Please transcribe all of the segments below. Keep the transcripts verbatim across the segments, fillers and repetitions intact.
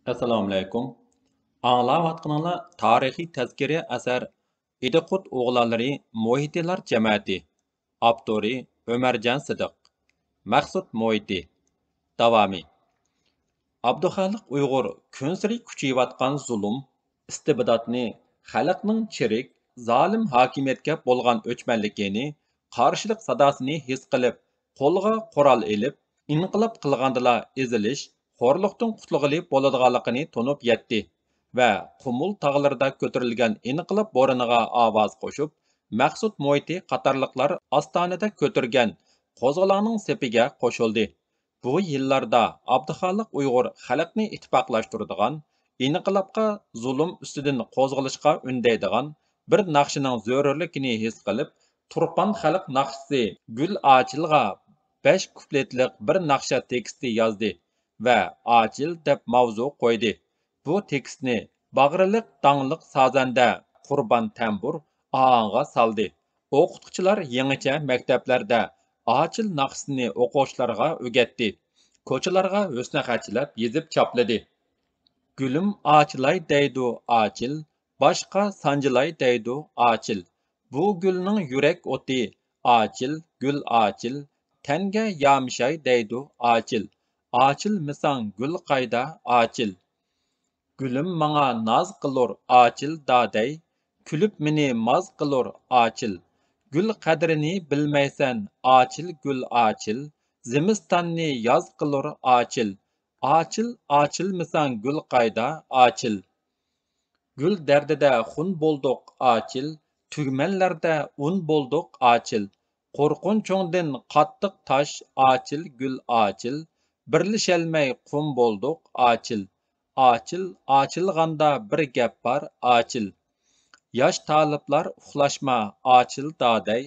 ئەسسالامۇئەلەيكۇم. ئاڭلاۋاتقىنىڭلار تارىخىي تەزكىرە ئەسەر ئىدىقۇت ئوغلانلىرى مۇھىتىلار جەمەتى. ئاپتورى ئۆمەرجان سىدىق. مەخسۇت مۇھىتى. داۋامى. ئابدۇخالىق ئۇيغۇر كۈنسېرى كۈچىيىۋاتقان زۇلۇم، ئىستىبداتنى، خەلقنىڭ چىرىك، زالىم ھاكىمىيەتكە بولغان ئۆچمەنلىكىنى، قارشىلىق ساداسىنى ھېس قىلىپ، قولغا قورال ئېلىپ، ئىنقىلاب قىلغاندىلا ئېزىلىش، خورلۇقتىن قۇتۇلغىلى بولىدىغانلىقىنى تونۇپ يەتتى ۋە قۇمۇل تاغلىرىدا كۆتۈرۈلگەن ئىنقىلاب بورىنىغا ئاۋاز قوشۇپ، مەخسۇت مۇھىتى قاتارلىقلار ئاستانىدە كۆتۈرگەن قوزغىلاڭنىڭ سېپىگە قوشۇلدى. بۇ يىللاردا ئابدۇخالىق ئۇيغۇر خەلقنى ئىتتىپاقلاشتۇرىدىغان، ئىنقىلابقا، زۇلۇم ئۈستىدىن قوزغىلىشقا ئۈندەيدىغان بىر ناخشىنىڭ زۆرۈرلۈكىنى ھېس قىلىپ، تۇرپان خەلق ناخشىسى گۈل ئاچىلغا بەش كۇپلېتلىق بىر ناخشا تېكىستى يازدى ۋە ئاچىل دەپ ماۋزۇ قويدى. بۇ تېكىستنى باغرى لىق داڭلىق سازەندە قۇربان تەمبۇر ئاڭغا سالدى. ئوقۇتقۇچىلار يېڭىچە مەكتەپلەردە ئاچىل ناخشىسىنى ئوقۇغۇچىلارغا ئۆگەتتى. كوچىلارغا ھۆسنى خەتچىلەپ يېزىپ چاپلىدى. گۈلۈم ئاچىلاي دەيدۇ ئاچىل، باشقا سانجىلاي دەيدۇ ئاچىل. بۇ گۈلنىڭ يۈرەك ئوتى ئاچىل، گۈل ئاچىل، تەنگە يامىشاي دەيدۇ ئاچىل. ئاچىلمىساڭ گۈل قايدا ئاچىل؟ گۈلۈم ماڭا ناز قىلۇر ئاچىل دادەي، كۈلۈپ مېنى ماز قىلۇر ئاچىل. گۈل قەدرىنى بىلمەيسەن ئاچىل، گۈل ئاچىل، زىمىستاننى ياز قىلۇر ئاچىل. ئاچىل، ئاچىلمىساڭ گۈل قايدا ئاچىل؟ گۈل دەردىدە خۇن بولدۇق ئاچىل، تۈگمەنلەردە ئۇن بولدۇق ئاچىل. قورقۇنچۇڭدىن قاتتىق تاش ئاچىل، گۈل ئاچىل، بىرلىشەلمەي قۇم بولدۇق ئاچىل. ئاچىل، ئاچىلغاندا بىر گەپ بار ئاچىل. ياش تالىپلار ئۇخلاشما ئاچىل دادەي،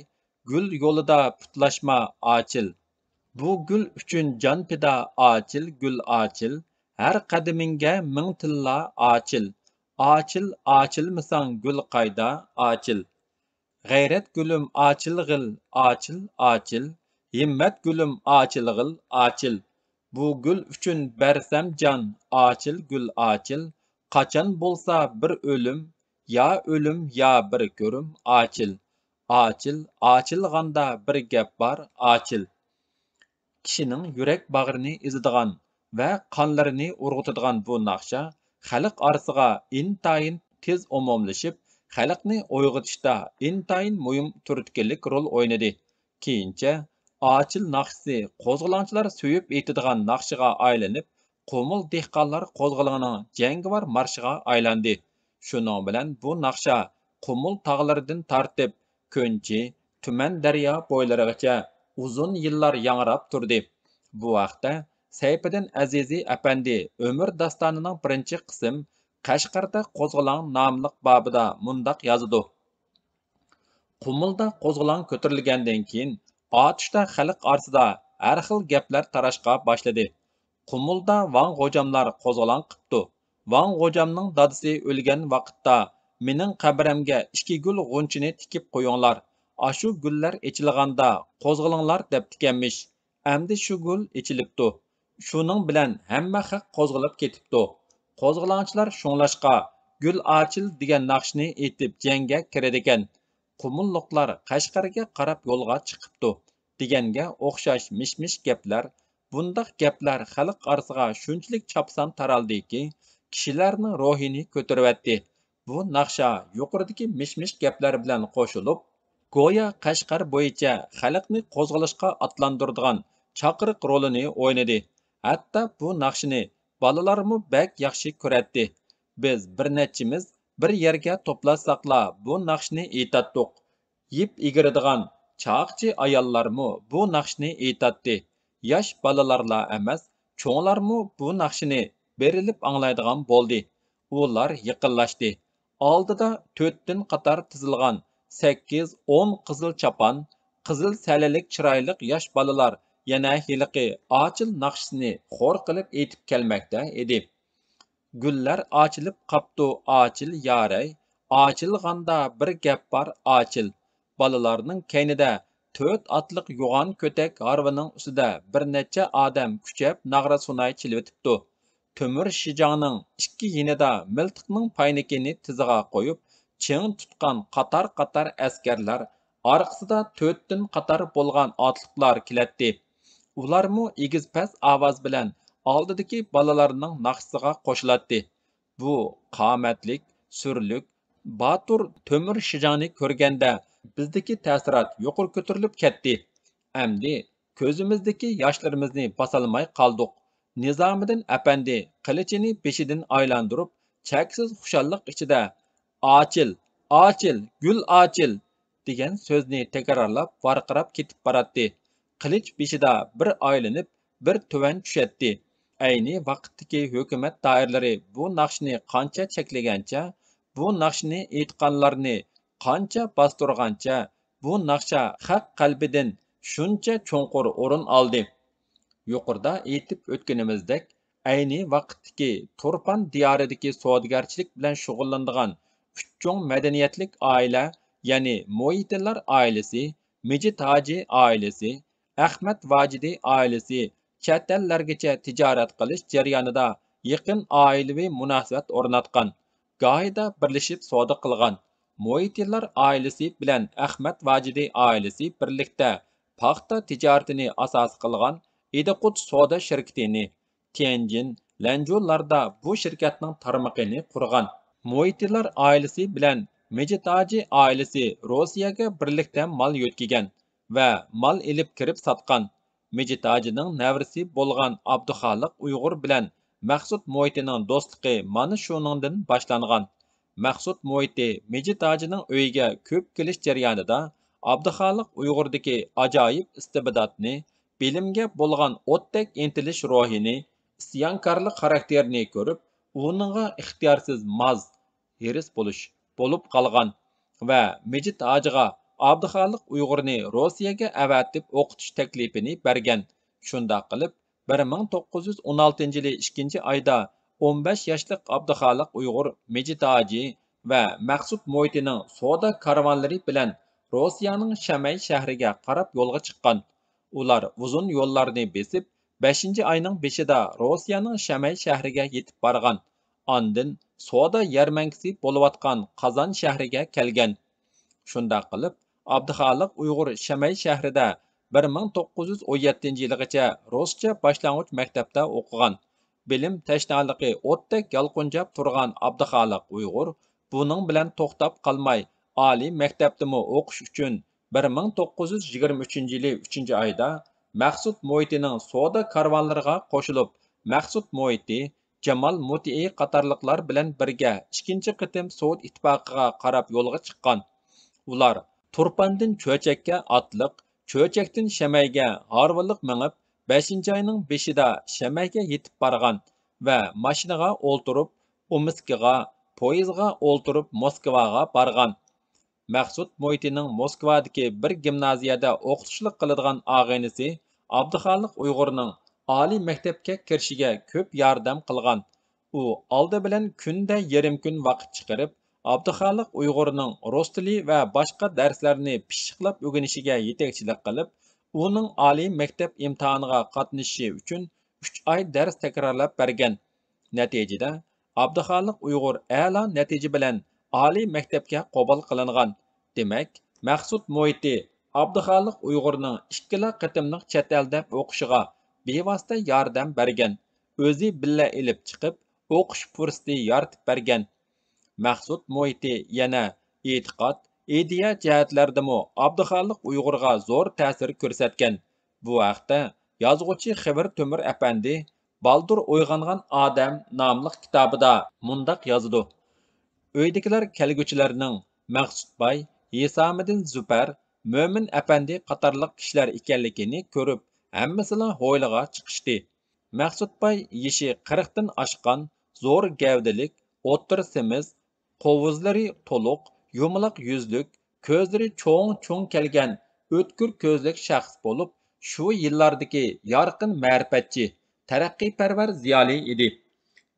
گۈل يولىدا پۇتلاشما ئاچىل. بۇ گۈل ئۈچۈن جان پىدا ئاچىل، گۈل ئاچىل، ھەر قەدىمىڭگە مىڭ تىللا ئاچىل. ئاچىل، ئاچىلمىساڭ گۈل قايدا ئاچىل؟ غەيرەت گۈلۈم ئاچىلغىل، ئاچىل، ئاچىل، ھىممەت گۈلۈم ئاچىلغىل، ئاچىل. بۇ گۈل ئۈچۈن بەرسەم جان، ئاچىل، گۈل ئاچىل، قاچان بولسا بىر ئۆلۈم، يا ئۆلۈم، يا بىر كۆرۈم، ئاچىل. ئاچىل، ئاچىلغاندا بىر گەپ بار، ئاچىل. كىشىنىڭ يۈرەك باغرىنى ئېزىدىغان ۋە قانلىرىنى ئۇرغۇتىدىغان بۇ ناخشا خەلق ئارىسىغا ئىنتايىن تېز ئومۇملىشىپ، خەلقنى ئويغىتىشتا ئىنتايىن مۇھىم تۈرتكىلىك رول ئوينىدى. كېيىنچە ئاچىل ناخشىسى قوزغىلاڭچىلار سۆيۈپ ئېيتىدىغان ناخشىغا ئايلىنىپ، قۇمۇل دېھقانلار قوزغىلىڭىنىڭ جەڭگىۋار مارشىغا ئايلاندى. شۇنىڭ بىلەن بۇ ناخشا قۇمۇل تاغلىرىدىن تارتىپ، كۆنچى، تۈمەن دەريا بويلىرىغىچە ئۇزۇن يىللار ياڭراپ تۇردى. بۇ ھەقتە سەيپىدىن ئەزىزى ئەپەندى ئۆمۈر داستانىنىڭ بىرىنچى قىسىم قەشقەردە قوزغىلاڭ ناملىق بابىدا مۇنداق يازىدۇ: قۇمۇلدا قوزغىلاڭ كۆتۈرۈلگەندىن كېيىن، ئاتۇشتا خەلق ئارىسىدا ھەر خىل گەپلەر تاراشقا باشلىدى. قۇمۇلدا ۋاڭ غوجاملار قوزغىلاڭ قىپتۇ. ۋاڭ غوجامنىڭ دادىسى ئۆلگەن ۋاقىتتا، مېنىڭ قەبرەمگە ئىككى گۈل غۇنچىنى تىكىپ قويۇڭلار، ئاشۇ گۈللەر ئېچىلغاندا قوزغىلىڭلار دەپتىكەنمىش. ئەمدى شۇ گۈل ئېچىلىپتۇ. شۇنىڭ بىلەن ھەممە خەق قوزغىلىپ كېتىپتۇ. قوزغىلاڭچىلار شۇڭلاشقا گۈل ئاچىل دېگەن ناخشىنى ئېيتىپ جەڭگە كىرىدىكەن. قۇمۇللۇقلار قەشقەرگە قاراپ يولغا چىقىپتۇ، دېگەنگە ئوخشاش مىش-مىش گەپلەر. بۇنداق گەپلەر خەلق ئارىسىغا شۇنچىلىك چاپسان تارالدىكى، كىشىلەرنىڭ روھىنى كۆتۈرۈۋەتتى. بۇ ناخشا يۇقىرىدىكى مىش-مىش گەپلەر بىلەن قوشۇلۇپ، گويا قەشقەر بويىچە خەلقنى قوزغىلىشقا ئاتلاندۇرىدىغان چاقىرىق رولىنى ئوينىدى. ھەتتا بۇ ناخشىنى بالىلارمۇ بەك ياخشى كۆرەتتى. بىز بىر نەچچىمىز بىر يەرگە توپلاشساقلا بۇ ناخشىنى ئېيتاتتۇق. يىپ ئېگىرىدىغان چاقىچى ئاياللارمۇ بۇ ناخشىنى ئېيتاتتى. ياش بالىلارلا ئەمەس، چوڭلارمۇ بۇ ناخشىنى بېرىلىپ ئاڭلايدىغان بولدى. ئۇلار يېقىنلاشتى. ئالدىدا تۆتتىن قاتار تىزىلغان سەككىز، ئون قىزىل چاپان، قىزىل سەللىلىك چىرايلىق ياش بالىلار يەنە ھېلىقى ئاچىل ناخشىسىنى خور قىلىپ ئېيتىپ كەلمەكتە ئىدى. گۈللەر ئاچىلىپ قاپتۇ ئاچىل يارەي، ئاچىلغاندا بىر گەپ بار ئاچىل. بالىلارنىڭ كەينىدە تۆت ئاتلىق يوغان كۆتەك ھارۋىنىڭ ئۈستىدە بىر نەچچە ئادەم كۈچەپ ناغرا سۇناي چېلىۋېتىپتۇ. تۆمۈر شىجاڭنىڭ ئىككى يېنىدا مىلتىقنىڭ پاينىكىنى تىزىغا قويۇپ، چىڭ تۇتقان قاتار-قاتار ئەسكەرلەر، ئارقىسىدا تۆتتىن قاتار بولغان ئاتلىقلار كېلەتتى. ئۇلارمۇ ئېگىز-پەس ئاۋاز بىلەن ئالدىدىكى بالىلارنىڭ ناخشىسىغا قوشۇلاتتى. بۇ قامەتلىك، سۈرلۈك، باتۇر تۆمۈر شىجاڭنى كۆرگەندە، بىزدىكى تەسىرات يۇقىرى كۆتۈرۈلۈپ كەتتى. ئەمدى كۆزىمىزدىكى ياشلىرىمىزنى باسالماي قالدۇق. نىزامىدىن ئەپەندى قىلىچىنى بېشىدىن ئايلاندۇرۇپ، چەكسىز خۇشاللىق ئىچىدە، «ئاچىل، ئاچىل، گۈل ئاچىل!» دېگەن سۆزنى تەكرارلاپ ۋارقىراپ كېتىپ باراتتى. قىلىچ بېشىدا بىر ئايلىنىپ، بىر تۆۋەن چۈشەتتى. ئەينى ۋاقىتتىكى ھۆكۈمەت دائىرىلىرى بۇ ناخشىنى قانچە چەكلىگەنچە، بۇ ناخشىنى ئېيتقانلارنى قانچە باستۇرغانچە، بۇ ناخشا خەق قەلبىدىن شۇنچە چوڭقۇر ئورۇن ئالدى. يۇقىرىدا ئېيتىپ ئۆتكىنىمىزدەك، ئەينى ۋاقىتتىكى تۇرپان دىيارىدىكى سودىگەرچىلىك بىلەن شۇغۇللىنىدىغان ئۈچ چوڭ مەدەنىيەتلىك ئائىلە، يەنى موھىتىنلار ئائىلىسى، مىجىت ھاجى ئائىلىسى، ئەخمەت ۋاجىدى ئائىلىسى چەت ئەللەرگىچە تىجارەت قىلىش جەريانىدا يېقىن ئائىلىۋى مۇناسىۋەت ئورناتقان، گاھىدا بىرلىشىپ سودا قىلغان. موھىتىنلار ئائىلىسى بىلەن ئەخمەت ۋاجىدى ئائىلىسى بىرلىكتە پاختا تىجارىتىنى ئاساس قىلغان ئىدىقۇت سودا شىركىتىنى، تيەنجىن، لەنجۇلاردا بۇ شىركەتنىڭ تارمىقىنى قۇرغان. موھىتىنلار ئائىلىسى بىلەن مىجىت ھاجى ئائىلىسى روسىيەگە بىرلىكتە مال يۆتكىگەن ۋە مال ئېلىپ كىرىپ ساتقان. مىجىت ھاجىنىڭ نەۋرىسى بولغان ئابدۇخالىق ئۇيغۇر بىلەن مەخسۇت موھىتىنىڭ دوستلۇقى مانا شۇنىڭدىن باشلانغان. مەخسۇت موھىتى مىجىت ھاجىنىڭ ئۆيىگە كۆپ كېلىش جەريانىدا ئابدۇخالىق ئۇيغۇردىكى ئاجايىپ ئىستىبداتنى، بىلىمگە بولغان ئوتتەك ئىنتىلىش روھىنى، ئىسيانكارلىق خاراكتېرىنى كۆرۈپ، ئۇنىڭغا ئىختىيارسىز ماز، ھېرىس بولۇش بولۇپ قالغان ۋە مىجىت ھاجىغا ئابدۇخالىق ئۇيغۇرنى روسىيەگە ئەۋەتىپ ئوقۇتۇش تەكلىپىنى بەرگەن. شۇنداق قىلىپ، بىر مىڭ توققۇز يۈز ئون ئالتىنچى يىلى ئىككىنچى ئايدا ئون بەش ياشلىق ئابدۇخالىق ئۇيغۇر مىجىت ھاجى ۋە مەخسۇت موھىتىنىڭ سودا كارۋانلىرى بىلەن روسىيەنىڭ شەمەي شەھىرىگە قاراپ يولغا چىققان. ئۇلار ئۇزۇن يوللارنى بېسىپ، بەشىنچى ئاينىڭ بېشىدا روسىيەنىڭ شەمەي شەھىرىگە يېتىپ بارغان. ئاندىن سودا يەرمەنكىسى بولۇۋاتقان قازان شەھىرىگە كەلگەن. شۇنداق قىلىپ، ئابدۇخالىق ئۇيغۇر شەمەي شەھىرىدە بىر مىڭ توققۇز يۈز ئون يەتتىنچى يىلىغىچە رۇسچە باشلانغۇچ مەكتەپتە ئوقۇغان. بىلىم تەشنالىقى ئوتتەك يالقۇنجاپ تۇرغان ئابدۇخالىق ئۇيغۇر بۇنىڭ بىلەن توختاپ قالماي، ئالىي مەكتەپتىمۇ ئوقۇش ئۈچۈن بىر مىڭ توققۇز يۈز يىگىرمە ئۈچىنچى يىلى ئۈچىنچى ئايدا مەخسۇت موھىتىنىڭ سودا كارۋانلىرىغا قوشۇلۇپ، مەخسۇت موھىتى، جامال مۇتىئى قاتارلىقلار بىلەن بىرگە ئىككىنچى قېتىم سوۋېت ئىتتىپاقىغا قاراپ يولغا چىققان. ئۇلار تۇرپاندىن چۆچەككە ئاتلىق، چۆچەكتىن شەمەيگە ھارۋىلىق مېڭىپ، بەشىنچى ئاينىڭ بېشىدا شەمەيگە يېتىپ بارغان ۋە ماشىنىغا ئولتۇرۇپ، ئومسكىغا، پويىزغا ئولتۇرۇپ موسكۋاغا بارغان. مەخسۇت موھىتىنىڭ موسكۋادىكى بىر گىمنازىيەدە ئوقۇتقۇچىلىق قىلىدىغان ئاغىنىسى ئابدۇخالىق ئۇيغۇرنىڭ ئالىي مەكتەپكە كىرىشىگە كۆپ ياردەم قىلغان. ئۇ ئالدى بىلەن كۈندە يېرىم كۈن ۋاقىت چىقىرىپ، ئابدۇخالىق ئۇيغۇرنىڭ رۇس تىلى ۋە باشقا دەرسلەرنى پىششىقلاپ ئۆگىنىشىگە يېتەكچىلىك قىلىپ، ئۇنىڭ ئالىي مەكتەپ ئىمتىھانىغا قاتنىشىشى ئۈچۈن ئۈچ ئاي دەرس تەكرارلاپ بەرگەن. نەتىجىدە، ئابدۇخالىق ئۇيغۇر ئەلا نەتىجە بىلەن ئالىي مەكتەپكە قوبۇل قىلىنغان. دېمەك، مەخسۇت موھىتى ئابدۇخالىق ئۇيغۇرنىڭ ئىككىلا قېتىملىق چەت ئەلدە ئوقۇشىغا بىۋاسىتە ياردەم بەرگەن، ئۆزى بىللە ئېلىپ چىقىپ، ئوقۇش پۇرسىتى يارىتىپ بەرگەن. مەخسۇت موھىتى يەنە ئېتىقاد، ئىدىيە جەھەتلەردىمۇ ئابدۇخالىق ئۇيغۇرغا زور تەسىر كۆرسەتكەن. بۇ ھەقتە يازغۇچى خېۋىر تۆمۈر ئەپەندى بالدۇر ئويغانغان ئادەم ناملىق كىتابىدا مۇنداق يازىدۇ: ئۆيدىكىلەر كەلگۈچىلەرنىڭ مەخسۇت باي، ھېسامىدىن زۇپەر، مۆمىن ئەپەندى قاتارلىق كىشىلەر ئىكەنلىكىنى كۆرۈپ، ھەممىسىلا ھويلىغا چىقىشتى. مەخسۇت باي يېشى قىرىقتىن ئاشقان، زور گەۋدىلىك، ئوتتۇرا سېمىز، قوۋۇزلىرى تولۇق، يۇمىلاق يۈزلۈك، كۆزلىرى چوڭ-چوڭ كەلگەن، ئۆتكۈر كۆزلۈك شەخس بولۇپ، شۇ يىللاردىكى يارقىن مەرىپەتچى، تەرەققىيپەرۋەر زىيالىي ئىدى.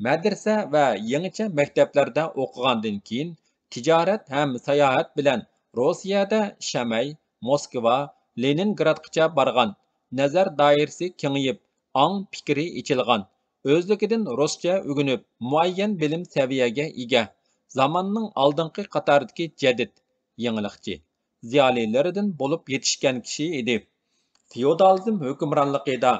مەدرىسە ۋە يېڭىچە مەكتەپلەردە ئوقۇغاندىن كېيىن، تىجارەت ھەم ساياھەت بىلەن روسىيەدە شەمەي، موسكۋا، لېنىنگرادقىچە بارغان. نەزەر دائىرىسى كېڭىيىپ، ئاڭ پىكرى ئېچىلغان. ئۆزلۈكىدىن رۇسچە ئۆگىنىپ، مۇئەييەن بىلىم سەۋىيەگە ئىگە، زاماننىڭ ئالدىنقى قاتاردىكى جەدىد، يېڭىلىقچى زىيالىيلىرىدىن بولۇپ يېتىشكەن كىشى ئىدى. فېئودالىزم ھۆكۈمرانلىقىدا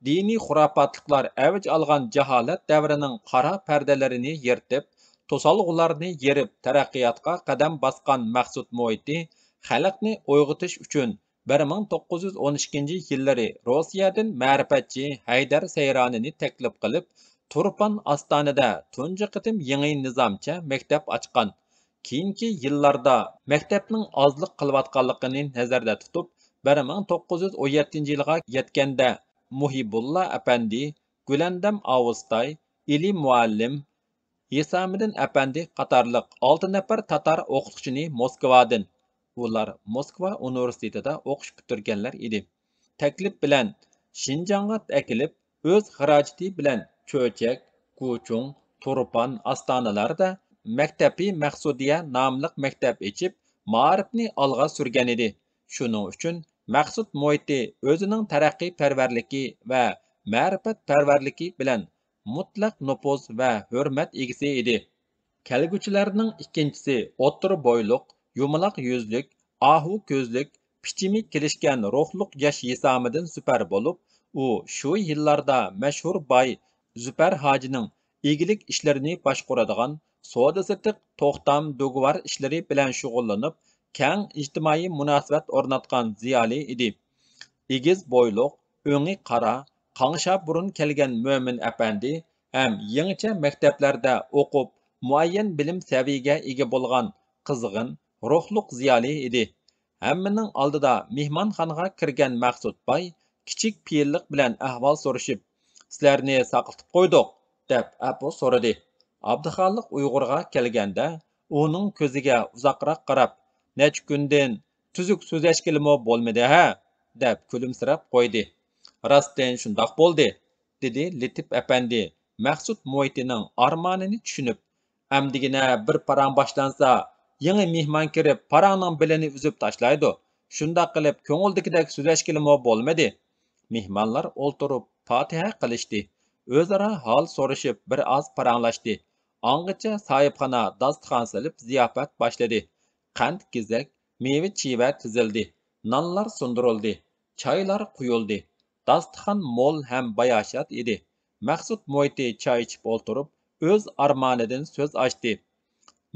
دىنىي خۇراپاتلىقلار ئەۋج ئالغان جاھالەت دەۋرىنىڭ قارا پەردىلىرىنى يىرتىپ، توسالغۇلارنى يېرىپ، تەرەققىياتقا قەدەم باسقان مەخسۇت مۇھىتى خەلقنى ئويغىتىش ئۈچۈن بىر مىڭ توققۇز يۈز ئون ئىككىنچى يىللىرى روسىيەدىن مەرىپەتچى ھەيدەر سەيرانىنى تەكلىپ قىلىپ، تۇرپان ئاستانىدە تۇنجى قېتىم يېڭى نىزامچە مەكتەپ ئاچقان. كېيىنكى يىللاردا مەكتەپنىڭ ئازلىق قىلىۋاتقانلىقىنى نەزەردە تۇتۇپ، بىر مىڭ توققۇز يۈز ئون يەتتىنچى يىلغا يەتكەندە، مۇھىبۇللا ئەپەندى، گۈلەندەم ئاۋۇستاي، ئېلى مۇئەللىم، ھېسامىدىن ئەپەندى قاتارلىق ئالتە نەپەر تاتار ئوقۇتقۇچىنى موسكۋادىن، ئۇلار موسكۋا ئۇنىۋېرسىتېتىدا ئوقۇش پۈتتۈرگەنلەر ئىدى، تەكلىپ بىلەن شىنجاڭغا ئەكېلىپ، ئۆز خىراجىتى بىلەن چۆچەك، گۇچۇڭ، تۇرپان ئاستانىلاردا مەكتەپى مەخسۇدىيە ناملىق مەكتەپ ئېچىپ، مائارىپنى ئالغا سۈرگەنىدى. شۇنىڭ ئۈچۈن مەخسۇت مۇھىتى ئۆزىنىڭ تەرەققىيپەرۋەرلىكى ۋە مەرىپەتپەرۋەرلىكى بىلەن مۇتلەق نوپۇز ۋە ھۆرمەت ئىگىسى ئىدى. كەلگۈچىلەرنىڭ ئىككىنچىسى ئوتتۇرا بويلۇق، يۇمىلاق يۈزلۈك، ئاھۇ كۆزلۈك، پىچىمى كېلىشكەن روھلۇق ياش ھېسامىدىن سۈپەر بولۇپ، ئۇ شۇ يىللاردا مەشھۇر باي زۈپەر ھاجىنىڭ ئىگىلىك ئىشلىرىنى باشقۇرىدىغان سودا-سېتىق، توختام، دوگۋار ئىشلىرى بىلەن شۇغۇللىنىپ، كەڭ ئىجتىمائىي مۇناسىۋەت ئورناتقان زىيالىي ئىدى. ئېگىز بويلۇق، ئۆڭى قارا، قاڭشا بۇرۇن كەلگەن مۆمىن ئەپەندى ھەم يېڭىچە مەكتەپلەردە ئوقۇپ، مۇئەييەن بىلىم سەۋىيىگە ئىگە بولغان قىزغىن، روھلۇق زىيالىي ئىدى. ھەممىنىڭ ئالدىدا مېھمانخانىغا كىرگەن مەخسۇت باي كىچىك پېئىللىق بىلەن ئەھۋال سورىشىپ، «سىلەرنى ساقىتىپ قويدۇق» دەپ ئەپۇ سورىدى. ئابدۇخالىق ئۇيغۇرغا كەلگەندە، ئۇنىڭ كۆزىگە ئۇزاقراق قاراپ، «نەچچە كۈندىن تۈزۈك سۆزلەشكىلىمۇ بولمىدى ھە؟» دەپ كۈلۈمسىرەپ قويدى. «راستتىن شۇنداق بولدى»، دېدى لېتىپ ئەپەندى مەخسۇت مۇھىتىنىڭ ئارمانىنى چۈشىنىپ. «ئەمدىگىنە بىر پاراڭ باشلانسا، يېڭى مېھمان كىرىپ، پاراڭنىڭ بېلىنى ئۈزۈپ تاشلايدۇ. شۇنداق قىلىپ، كۆڭۈلدىكىدەك سۆزلەشكىلىمۇ بولمىدى.» مېھمانلار ئولتۇرۇپ پاتىھە قىلىشتى، ئۆزئارا ھال سورىشىپ، بىر ئاز پاراڭلاشتى. ئاڭغىچە ساھىبخانا داستىخان سېلىپ زىياپەت باشلىدى. قەنت-گېزەك، مېۋە-چىۋە تىزىلدى، نانلار سۇندۇرۇلدى، چايلار قۇيۇلدى. داستىخان مول ھەم باياشات ئىدى. مەخسۇت مۇھىتى چاي ئىچىپ ئولتۇرۇپ، ئۆز ئارمانىدىن سۆز ئاچتى.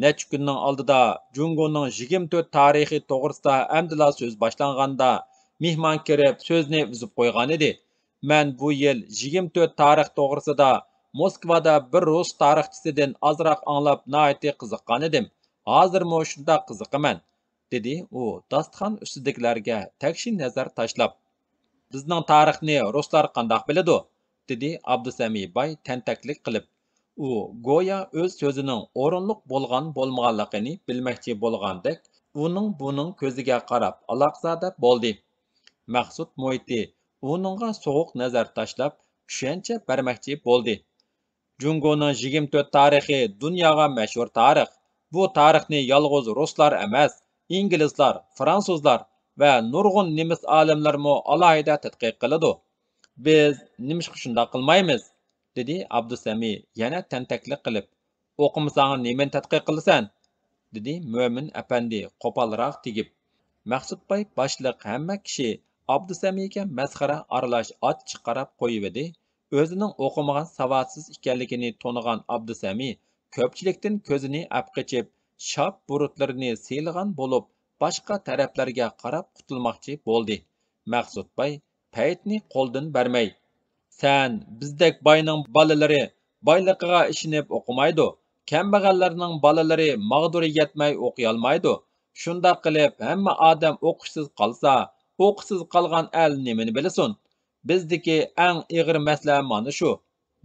«نەچچە كۈننىڭ ئالدىدا جۇڭگونىڭ يىگىرمە تۆت تارىخى توغرىسىدا ئەمدىلا سۆز باشلانغاندا، مېھمان كىرىپ سۆزنى ئۈزۈپ قويغانىدى. مەن بۇ يىل يىگىرمە تۆت تارىخ توغرىسىدا موسكۋادا بىر رۇس تارىخچىسىدىن ئازراق ئاڭلاپ ناھايىتى قىزىققانىدىم. ھازىرمۇ شۇنداق قىزىقىمەن.» دېدى ئۇ داستىخان ئۈستىدىكىلەرگە تەكشى نەزەر تاشلاپ. «بىزنىڭ تارىخنى رۇسلار قانداق بىلىدۇ؟» دېدى ئابدۇسەمى باي تەنتەكلىك قىلىپ. ئۇ گويا ئۆز سۆزىنىڭ ئورۇنلۇق بولغان-بولمىغانلىقىنى بىلمەكچى بولغاندەك، ئۇنىڭ-بۇنىڭ كۆزىگە قاراپ ئالاقزادە بولدى. مەخسۇت مۇھىتى ئۇنىڭغا سوغۇق نەزەر تاشلاپ، چۈشەنچە بەرمەكچى بولدى. «جۇڭگونىڭ يىگىرمە تۆت تارىخى دۇنياغا مەشھۇر تارىخ. بۇ تارىخنى يالغۇز رۇسلار ئەمەس، ئىنگلىزلار، فرانسۇزلار ۋە نۇرغۇن نېمىس ئالىملىرىمۇ ئالاھىدە تەتقىق قىلىدۇ. بىز نېمىشقا شۇنداق قىلمايمىز؟» دېدى ئابدۇسەمى يەنە تەنتەكلىك قىلىپ. «ئوقۇمىساڭ نېمىنى تەتقىق قىلىسەن؟» دېدى مۆمىن ئەپەندى قوپالراق تېگىپ. مەخسۇت باي باشلىق ھەممە كىشى ئابدۇسەمىگە مەسخىرە ئارىلاش ئاچچىق قاراپ قويۇۋىدى. ئۆزىنىڭ ئوقۇمىغان ساۋاتسىز ئىكەنلىكىنى تونۇغان ئابدۇسەمى كۆپچىلىكتىن كۆزىنى ئەپقېچىپ، شاپ بۇرۇتلىرىنى سىيلىغان بولۇپ، باشقا تەرەپلەرگە قاراپ قۇتۇلماقچى بولدى. مەخسۇت باي پەيتنى قولدىن بەرمەي، «سەن بىزدەك باينىڭ بالىلىرى بايلىقىغا ئىشىنىپ ئوقۇمايدۇ، كەمبەغەللەرنىڭ بالىلىرى ماغدۇر يەتمەي ئوقۇيالمايدۇ. شۇنداق قىلىپ ھەممە ئادەم ئوقۇشسىز قالسا، ئوقۇشسىز قالغان ئەل نېمىنى بىلسۇن؟ بىزدىكى ئەڭ ئېغىر مەسىلە مانا شۇ.»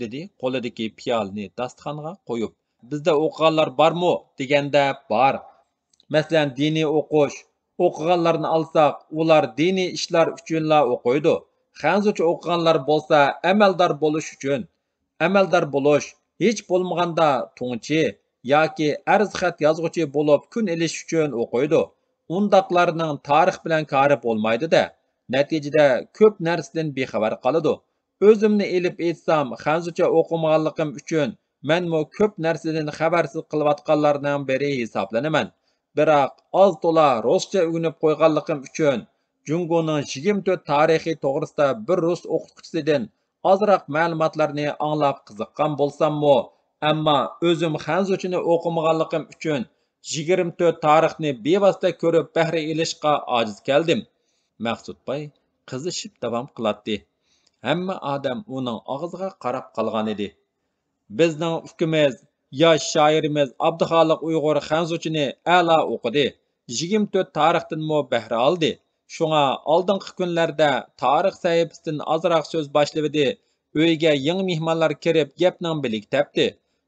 دېدى قولىدىكى پىيالىنى داستىخانغا قويۇپ. «بىزدە ئوقۇغانلار بارمۇ؟» دېگەندە، بار. مەسىلەن، دىنىي ئوقۇش، ئوقۇغانلارنى ئالساق، ئۇلار دىنىي ئىشلار ئۈچۈنلا ئوقۇيدۇ. خەنزۇچە ئوقۇغانلار بولسا ئەمەلدار بولۇش ئۈچۈن. ئەمەلدار بولۇش، ھېچ بولمىغاندا تۇڭچى ياكى ئەرز خەت يازغۇچى بولۇپ كۈن ئېلىش ئۈچۈن ئوقۇيدۇ. ئۇنداقلارنىڭ تارىخ بىلەن كارى بولمايدۇ-دە. نەتىجىدە كۆپ نەرسىدىن بىخەۋەر قالىدۇ. ئۆزۈمنى ئېلىپ ئېيتسام، خەنزۇچە ئوقۇمىغانلىقىم ئۈچۈن مەنمۇ كۆپ نەرسىدىن خەۋەرسىز قېلىۋاتقانلارنىڭ بىرى ھېسابلىنىمەن. بىراق ئاز-تولا رۇسچە ئۆگىنىپ قويغانلىقىم ئۈچۈن جۇڭگونىڭ يىگىرمە تۆت تارىخى توغرىسىدا بىر رۇس ئوقۇتقۇچىسىدىن ئازراق مەلۇماتلارنى ئاڭلاپ قىزىققان بولساممۇ، ئەمما ئۆزۈم خەنزۇچىنى ئوقۇمىغانلىقىم ئۈچۈن يىگىرمە تۆت تارىخنى بىۋاسىتە كۆرۈپ بەھرە ئېلىشقا ئاجىز كەلدىم. مەخسۇت باي قىزىشىپ داۋام قىلاتتى. ھەممە ئادەم ئۇنىڭ ئاغزىغا قاراپ قالغانىدى. بىزنىڭ ئۇكىمىز، ياش شائىرىمىز ئابدۇخالىق ئۇيغۇر خەنزۇچىنى ئەلا ئوقۇدى. يىگىرمە تۆت تارىختىنمۇ بەھرە ئالدى. شۇڭا ئالدىنقى كۈنلەردە تارىخ سەھىپىسىدىن ئازراق سۆز باشلىۋىدى. ئۆيگە يېڭى مېھمانلار كىرىپ گەپنىڭ بېلىگە تەپتى.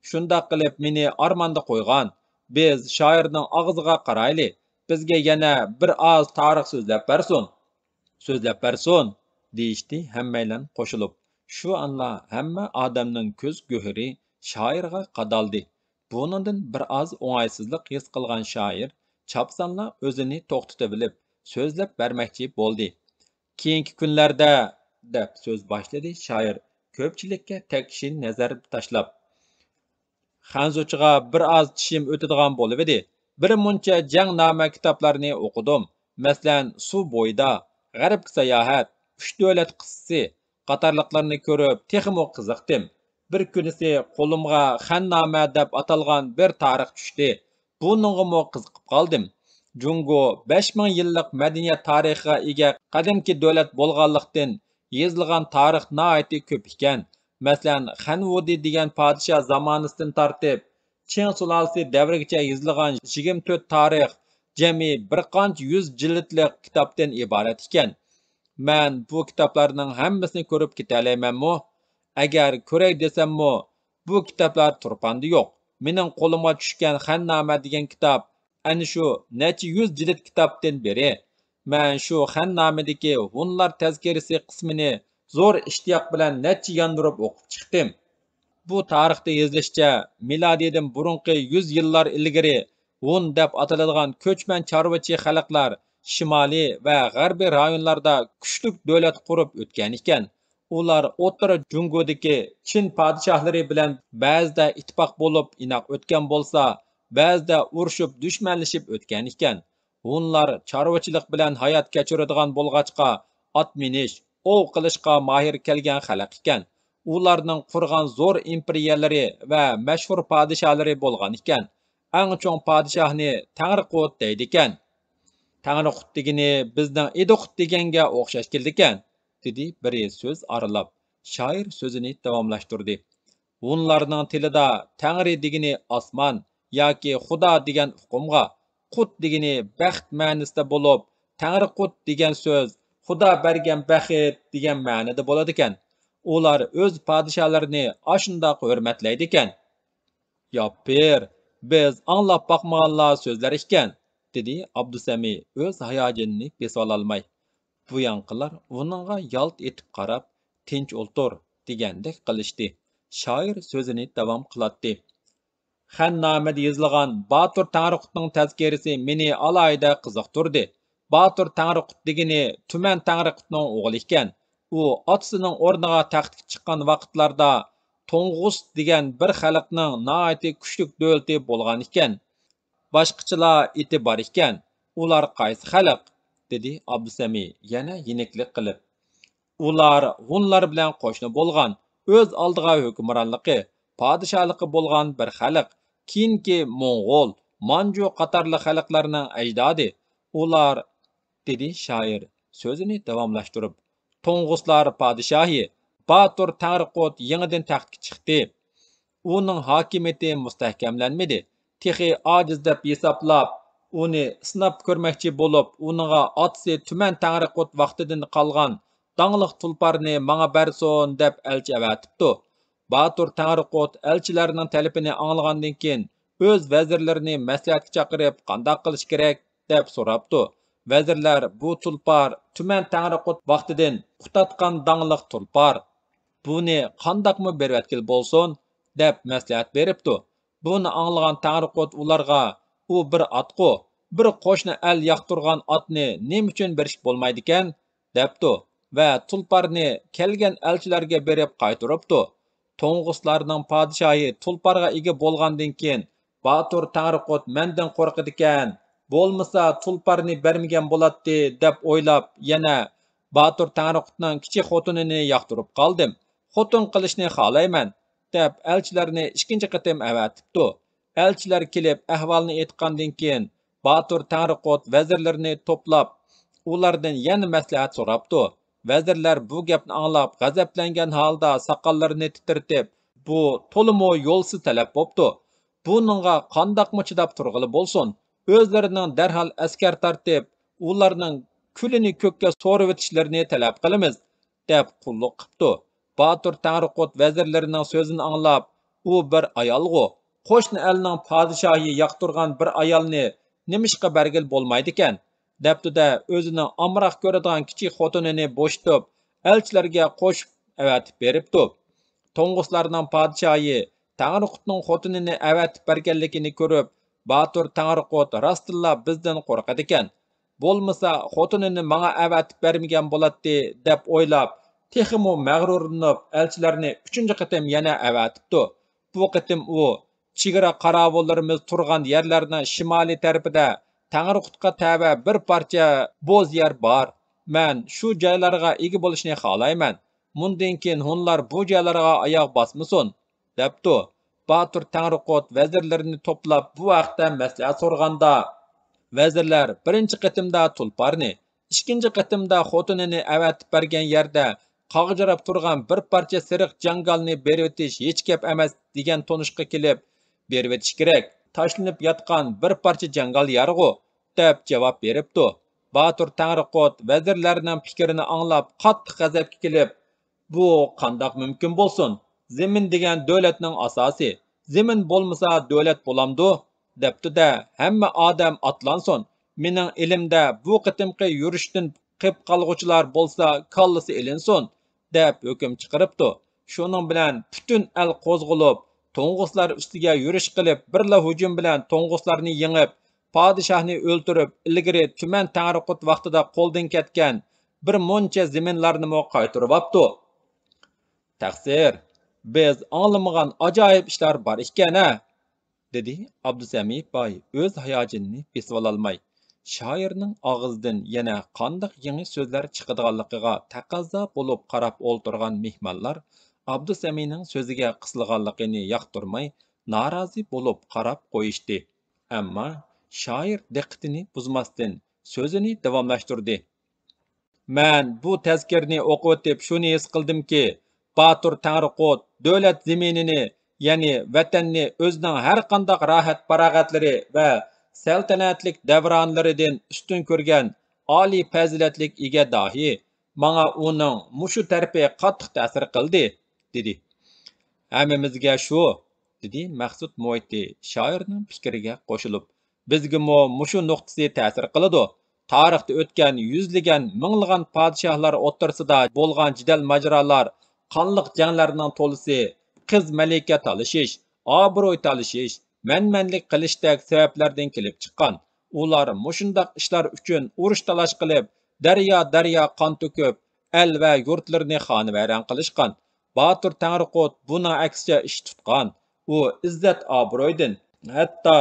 شۇنداق قىلىپ مېنى ئارماندا قويغان. بىز شائىرنىڭ ئاغزىغا قارايلى. بىزگە يەنە بىر ئاز تارىخ سۆزلەپ بەرسۇن. سۆزلەپ بەرسۇن، دېيىشتى ھەممەيلەن قوشۇلۇپ. شۇ ئانلا ھەممە ئادەمنىڭ كۆز گۆھىرى شائىرغا قادالدى. بۇنىڭدىن بىر ئاز ئوڭايسىزلىق ھېس قىلغان شائىر چاپسانلا ئۆزىنى توختىتىۋېلىپ، سۆزلەپ بەرمەكچى بولدى. كېيىنكى كۈنلەردە، دەپ سۆز باشلىدى شائىر، كۆپچىلىككە تەكشى نەزەر تاشلاپ. خەنزۇچىغا بىر ئاز چىشىم ئۆتىدىغان بولۇۋىدى. بىر مۇنچە جەڭنامە كىتابلارنى ئوقۇدۇم. مەسىلەن، سۇ بويىدا، غەربكە ساياھەت، ئۈچ دۆلەت قىسسىسى قاتارلىقلارنى كۆرۈپ، تېخىمۇ قىزىقتىم. بىر كۈنىسى قولۇمغا خەننامە دەپ ئاتالغان بىر تارىخ چۈشتى. بۇنىڭغىمۇ قىزىقىپ قالدىم. جۇڭگو بەش مىڭ يىللىق مەدەنىيەت تارىخىغا ئىگە قەدىمكى دۆلەت بولغانلىقتىن، يېزىلغان تارىخ ناھايىتى كۆپ ئىكەن. مەسىلەن، خەن ۋۇدى دېگەن پادىشاھ زامانىسىدىن تارتىپ، چىڭ سۇلالىسى دەۋرىگىچە يېزىلغان يىگىرمە تۆت تارىخ جەمئىي بىر قانچە يۈز جىلدلىق كىتابتىن ئىبارەت ئىكەن. مەن بۇ كىتابلارنىڭ ھەممىسىنى كۆرۈپ كېتەلەيمەنمۇ؟ ئەگەر كۆرەي دېسەممۇ، بۇ كىتابلار تۇرپاندا يوق. مېنىڭ قولۇمغا چۈشكەن خەننامە دېگەن كىتاب ئەنە شۇ نەچچە يۈز جىلد كىتابتىن بىرى. مەن شۇ خەننامىدىكى ھونلار تەزكىرىسى قىسمىنى زور ئىشتىياق بىلەن نەچچە ياندۇرۇپ ئوقۇپ چىقتىم. بۇ تارىختا يېزىلىشىچە، مىلادىيدىن بۇرۇنقى يۈز يىللار ئىلگىرى ھون دەپ ئاتىلىدىغان كۆچمەن چارۋىچى خەلقلەر شىمالىي ۋە غەربىي رايونلاردا كۈچلۈك دۆلەت قۇرۇپ ئۆتكەن ئىكەن. ئۇلار ئوتتۇرا جۇڭگودىكى چىن پادىشاھلىرى بىلەن بەزىدە ئىتتىپاق بولۇپ ئىناق ئۆتكەن بولسا، بەزىدە ئۇرۇشۇپ دۈشمەنلىشىپ ئۆتكەن ئىكەن. ھونلار چارۋىچىلىق بىلەن ھايات كەچۈرىدىغان بولغاچقا، ئات مىنىش، ئوۋ قىلىشقا ماھىر كەلگەن خەلق ئىكەن. ئۇلارنىڭ قۇرغان زور ئىمپېرىيەلىرى ۋە مەشھۇر پادىشاھلىرى بولغان ئىكەن. ئەڭ چوڭ پادىشاھنى تەڭرىقۇت دەيدىكەن. تەڭرىقۇت دېگىنى بىزنىڭ ئىدىقۇت دېگەنگە ئوخشاش كېلىدىكەن، دېدى بىرى سۆز ئارىلاپ. شائىر سۆزىنى داۋاملاشتۇردى. ھونلارنىڭ تىلىدا تەڭرى دېگىنى ئاسمان ياكى خۇدا دېگەن ئۇقۇمغا، قۇت دېگىنى بەخت مەنىسىدە بولۇپ، تەڭرىقۇت دېگەن سۆز خۇدا بەرگەن بەخت دېگەن مەنىدە بولىدىكەن. ئۇلار ئۆز پادىشاھلىرىنى ئاشۇنداق ھۆرمەتلەيدىكەن. ياپىر، بىز ئاڭلاپ باقمىغانلا سۆزلەر ئىكەن، دېدى ئابدۇسەمى ئۆز ھاياجىنىنى بېسىۋالالماي. بۇيانقىلار ئۇنىڭغا يالت ئېتىپ قاراپ، تىنچ ئولتۇر، دېگەندەك قىلىشتى. شائىر سۆزىنى داۋام قىلاتتى. خەننامىدە يېزىلغان باتۇر تەڭرىقۇتنىڭ تەزكىرىسى مېنى ئالاھىدە قىزىقتۇردى. باتۇر تەڭرىقۇت دېگىنى تۈمەن تەڭرىقۇتنىڭ ئوغلى ئىكەن. ئۇ ئاتىسىنىڭ ئورنىغا تەختكە چىققان ۋاقىتلاردا توڭغۇس دېگەن بىر خەلقنىڭ ناھايىتى كۈچلۈك دۆلىتى بولغان ئىكەن. باشقىچىلا ئېتى بار ئىكەن. ئۇلار قايسى خەلق؟ دېدى ئابدۇسەمى يەنە يېنىكلىك قىلىپ. ئۇلار ھونلار بىلەن قوشنا بولغان، ئۆز ئالدىغا ھۆكۈمرانلىقى، پادىشاھلىقى بولغان بىر خەلق. كېيىنكى موڭغۇل، مانجۇ قاتارلىق خەلقلەرنىڭ ئەجدادى. ئۇلار، دېدى شائىر سۆزىنى داۋاملاشتۇرۇپ، توڭغۇسلار پادىشاھى باتۇر تەڭرىقۇت يېڭىدىن تەختكە چىقتى. ئۇنىڭ ھاكىمىيىتى مۇستەھكەملەنمىدى. تېخى ئاجىز دەپ ھېسابلاپ، ئۇنى سىناپ كۆرمەكچى بولۇپ، ئۇنىڭغا ئاتىسى تۈمەن تەڭرىقۇت ۋاقتىدىن قالغان داڭلىق تۇلپارنى ماڭا بەرسۇن دەپ ئەلچى ئەۋەتىپتۇ. باتۇر تەڭرىقۇت ئەلچىلەرنىڭ تەلىپىنى ئاڭلىغاندىن كېيىن، ئۆز ۋەزىرلىرىنى مەسلىھەتكە چاقىرىپ، قانداق قىلىش كېرەك؟ دەپ سوراپتۇ. ۋەزىرلەر بۇ تۇلپار تۈمەن تەڭرىقۇت ۋاقتىدىن قۇتاتقان داڭلىق تۇلپار. بۇنى قانداقمۇ بېرىۋەتكىلى بولسۇن؟ دەپ مەسلىھەت بېرىپتۇ. بۇنى ئاڭلىغان تەڭرىقۇت ئۇلارغا، ئۇ بىر ئاتقۇ، بىر قوشنا ئەل ياقتۇرغان ئاتنى نېمە ئۈچۈن بېرىشكە بولمايدىكەن؟ دەپتۇ. ۋە تۇلپارنى كەلگەن ئەلچىلەرگە بېرىپ قايتۇرۇپتۇ. توڭغۇسلارنىڭ پادىشاھى تۇلپارغا ئىگە بولغاندىن كېيىن، باتۇر تەڭرىقۇت مەندىن قورقىدىكەن، بولمىسا تۇلپارنى بەرمىگەن بولاتتى، دەپ ئويلاپ، يەنە باتۇر تەڭرىقۇتنىڭ كىچىك خوتۇنىنى ياقتۇرۇپ قالدىم. خوتۇن قىلىشنى خالايمەن، دەپ ئەلچىلەرنى ئىككىنچى قېتىم ئەۋەتىپتۇ. ئەلچىلەر كېلىپ ئەھۋالنى ئېيتقاندىن كېيىن، باتۇر تەڭرىقۇت ۋەزىرلىرىنى توپلاپ، ئۇلاردىن يەنە مەسلىھەت سوراپتۇ. ۋەزىرلەر بۇ گەپنى ئاڭلاپ، غەزەپلەنگەن ھالدا ساقاللىرىنى تىترىتىپ، بۇ تولىمۇ يولسىز تەلەپ بوپتۇ. بۇنىڭغا قانداقمۇ چىداپ تۇرغىلى بولسۇن؟ ئۆزلىرىنىڭ دەرھال ئەسكەر تارتىپ، ئۇلارنىڭ كۈلىنى كۆككە سورۇۋېتىشلىرىنى تەلەپ قىلىمىز، دەپ قۇللۇق قىپتۇ. باتۇر تەڭرىقۇت ۋەزىرلىرىنىڭ سۆزىنى ئاڭلاپ، ئۇ بىر ئايالغۇ، قوشنا ئەلنىڭ پادىشاھى ياقتۇرغان بىر ئايالنى نېمىشقا بەرگىلى بولمايدىكەن؟ دەپتۇ-دە، ئۆزىنىڭ ئامراق كۆرىدىغان كىچىك خوتۇنىنى بوشىتىپ، ئەلچىلەرگە قوشۇپ ئەۋەتىپ بېرىپتۇ. توڭغۇسلارنىڭ پادىشاھى تەڭرىقۇتنىڭ خوتۇنىنى ئەۋەتىپ بەرگەنلىكىنى كۆرۈپ، باتۇر تەڭرىقۇت راستتىنلا بىزدىن قورقىدىكەن. بولمىسا، خوتۇنىنى ماڭا ئەۋەتىپ بەرمىگەن بولاتتى، دەپ ئويلاپ، تېخىمۇ مەغرۇرلىنىپ، ئەلچىلەرنى ئۈچىنچى قېتىم يەنە ئەۋەتىپتۇ. بۇ قېتىم ئۇ، چېگرا قاراۋۇللىرىمىز تۇرغان يەرلەرنىڭ شىمالىي تەرىپىدە تەڭرىقۇتقا تەۋە بىر پارچە بوز يەر بار. مەن شۇ جايلارغا ئىگە بولۇشنى خالايمەن. مۇندىن كېيىن ھونلار بۇ جايلارغا ئاياغ باسمىسۇن، دەپتۇ. باتۇر تەڭرىقۇت ۋەزىرلىرىنى توپلاپ، بۇ ھەقتە مەسلىھەت سورىغاندا، ۋەزىرلەر بىرىنچى قېتىمدا تۇلپارنى، ئىككىنچى قېتىمدا خوتۇنىنى ئەۋەتىپ بەرگەن يەردە قاغجىراپ تۇرغان بىر پارچە سېرىق جاڭگالنى بېرىۋېتىش ھېچ گەپ ئەمەس، دېگەن تونۇشقا كېلىپ، بېرىۋېتىش كېرەك. تاشلىنىپ ياتقان بىر پارچە جاڭگال يارغۇ، دەپ جاۋاب بېرىپتۇ. باتۇر تەڭرىقۇت ۋەزىرلەرنىڭ پىكرىنى ئاڭلاپ، قاتتىق غەزەپكە كېلىپ، بۇ قانداق مۇمكىن بولسۇن؟ زېمىن دېگەن دۆلەتنىڭ ئاساسى. زېمىن بولمىسا دۆلەت بولامدۇ؟ دەپتۇ-دە، ھەممە ئادەم ئاتلانسۇن. مېنىڭ ئېلىمدە بۇ قېتىمقى يۈرۈشتىن قېپ قالغۇچىلار بولسا كاللىسى ئېلىنسۇن، دەپ ھۆكۈم چىقىرىپتۇ. شۇنىڭ بىلەن پۈتۈن ئەل قوزغىلىپ، توڭغۇسلار ئۈستىگە يۈرۈش قىلىپ، بىرلا ھۇجۇم بىلەن توڭغۇسلارنى يېڭىپ، پادىشاھنى ئۆلتۈرۈپ، ئىلگىرى تۈمەن تەڭرىقۇت ۋاقتىدا قولدىن كەتكەن بىر مۇنچە زېمىنلارنىمۇ قايتۇرۇۋاپتۇ. تەقسىر، بىز ئاڭلىمىغان ئاجايىپ ئىشلار بار ئىكەن ھە، دېدى ئابدۇسەمى باي ئۆز ھاياجىنىنى بېسىۋالالماي. شائىرنىڭ ئاغزىدىن يەنە قانداق يېڭى سۆزلەر چىقىدىغانلىقىغا تەقەززا بولۇپ قاراپ ئولتۇرغان مېھمانلار ئابدۇسەمىنىڭ سۆزىگە قىسىلغانلىقىنى ياقتۇرماي، نارازى بولۇپ قاراپ قويۇشتى. ئەمما شائىر دىققىتىنى بۇزماستىن، سۆزىنى داۋاملاشتۇردى. مەن بۇ تەزكىرىنى ئوقۇۋېتىپ شۇنى ھېس قىلدىمكى، باتۇر تەڭرىقۇت دۆلەت زېمىنىنى، يەنى ۋەتەننى ئۆزىنىڭ ھەرقانداق راھەت-پاراغەتلىرى ۋە سەلتەنەتلىك دەۋرانلىرىدىن ئۈستۈن كۆرگەن ئالىي پەزىلەتلىك ئىگە داھىي. ماڭا ئۇنىڭ مۇشۇ تەرىپى قاتتىق تەسىر قىلدى، دېدى. ھەممىمىزگە شۇ، دېدى مەخسۇت مۇھىتى شائىرنىڭ پىكرىگە قوشۇلۇپ. بىزگىمۇ مۇشۇ نۇقتىسى تەسىر قىلىدۇ. تارىختا ئۆتكەن يۈزلىگەن، مىڭلىغان پادىشاھلار ئوتتۇرىسىدا بولغان جېدەل ماجىرالار، قانلىق جەڭلەرنىڭ تولىسى قىز مەلىكە تالىشىش، ئابرۇي تالىشىش، مەنمەنلىك قىلىشتەك سەۋەبلەردىن كېلىپ چىققان. ئۇلار مۇشۇنداق ئىشلار ئۈچۈن ئۇرۇش-تالاش قىلىپ، دەريا-دەريا قان تۆكۈپ، ئەل ۋە يۇرتلىرىنى خانىۋەيران قىلىشقان. باتۇر تەڭرىقۇت بۇنىڭ ئەكسىچە ئىش تۇتقان. ئۇ ئىززەت-ئابرۇيدىن، ھەتتا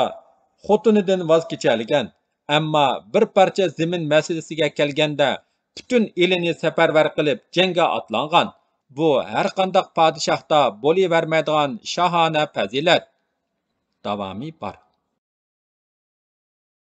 خوتۇنىدىن ۋاز كېچەلىگەن. ئەمما بىر پارچە زېمىن مەسىلىسىگە كەلگەندە، پۈتۈن ئېلىنى سەپەرۋەر قىلىپ جەڭگە ئاتلانغان. بۇ ھەرقانداق پادىشاھتا بولۇۋەرمەيدىغان شاھانە پەزىلەت. داۋامى بار.